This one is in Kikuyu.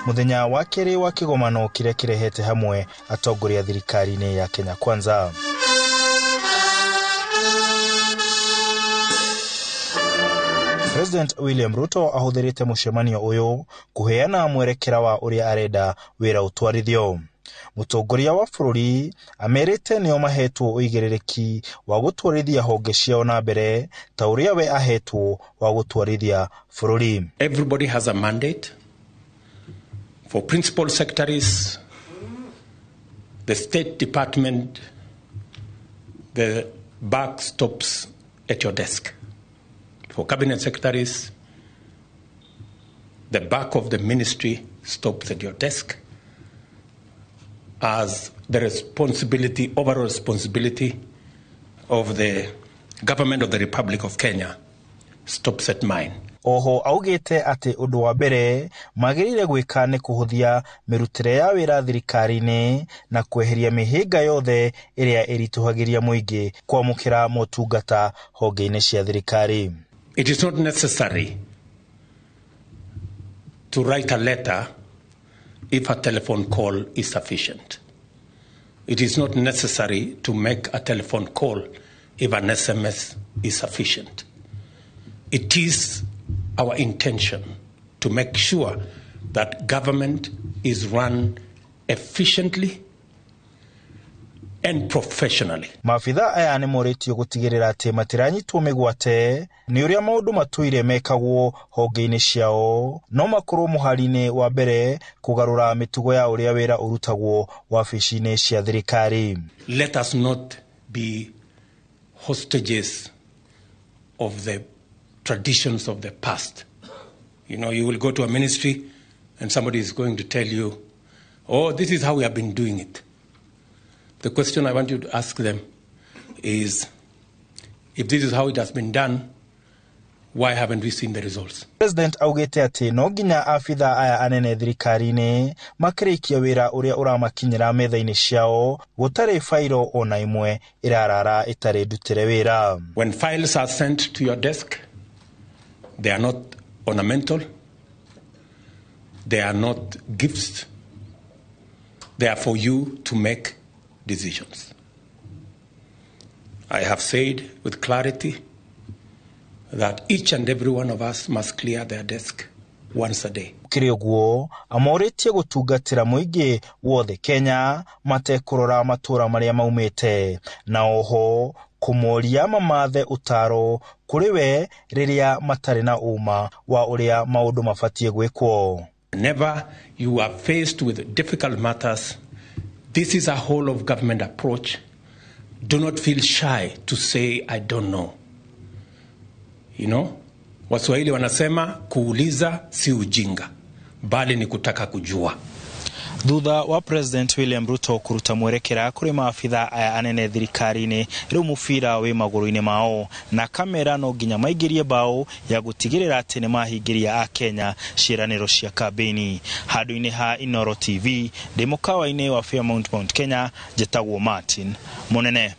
Muthenya wa kerĩ wa kĩgomano kĩrĩa kĩrehete hamwe atongoria thirikari-inĩ ya Kenya Kwanza. President William Ruto ahũthĩrĩte mũcemanio ũyũ kũheana mwerekera wa ũrĩa arenda wĩra ũtwarithio. Mũtongoria wa bũrũri amerite nĩo mahetwo ũigĩrĩrĩki wa gũtwarithia honge ciao na mbere ta ũrĩa we ahetwo wa gũtwarithia bũrũri. Everybody has a mandate. For principal secretaries, the State Department, the buck stops at your desk. For cabinet secretaries, the back of the ministry stops at your desk as the responsibility, overall responsibility of the government of the Republic of Kenya stops at mine. Oho augite atĩ ũndũ wa mbere magĩrĩire gwĩka nĩ kũhũthia mĩrutĩre ya wĩra thirikari-inĩ na kweheria mĩhĩnga yothe ĩrĩa ĩritũhagĩria mũingĩ kwamũkĩra motungata honge-inĩ cia thirikari. It is not necessary to write a letter if a telephone call is sufficient. It is not necessary to make a telephone call if an SMS is sufficient. It is our intention to make sure that government is run efficiently and professionally. Maabitha aya nĩ morĩtio gũtigĩrĩra atĩ matiranyitwo mĩgwate nĩ ũrĩa maũndũ matũire mekagwo honge-inĩ ciao, no makorwo mũhari-inĩ wa mbere kũgarũra mĩtugo ya ũrĩa wĩra ũrutagwo wabici-inĩ cia thirikari. Let us not be hostages of the traditions of the past. You know, you will go to a ministry and somebody is going to tell you, oh, this is how we have been doing it. The question I want you to ask them is, if this is how it has been done, why haven't we seen the results? President augite atĩ no nginya abitha aya anene thirikari-inĩ makĩrĩkia wĩra ũrĩa ũramakinyĩra metha-inĩ ciao gũtarĩ fairo ona ĩmwe ĩrarara ĩtarĩ ndutĩre wĩra. When files are sent to your desk, they are not ornamental, they are not gifts, they are for you to make decisions. I have said with clarity that each and every one of us must clear their desk once a day. Kĩrĩ ũguo amorĩtie gũtungatĩra mũingĩ wothe Kenya matekũrora matũra marĩa maumĩte, na oho kũmoria mamathe ũtaro kũrĩ we rĩrĩa matarĩ na ũma wa ũrĩa maũndũ mabatiĩ gwĩkwo. Whenever you are faced with difficult matters, this is a whole of government approach. Do not feel shy to say, I don't know. You know, Waswahili wanasema kuuliza si ujinga, bali ni kutaka kujua. Thutha wa President William Ruto kũruta mwerekera kũrĩ maabitha aya anene thirikari-inĩ, rĩu mũbira wĩ magũrũ-inĩ mao na kamera no nginya maingĩrie mbaũ ya gũtigĩrĩra atĩ nĩ mahingĩria Akenya ciĩranĩro cia kambĩini. Handũ-inĩ ha Inooro TV, ndĩ mũkawa-inĩ wa Fairmount, Mount Kenya, njĩtagwo Martin Mũnene.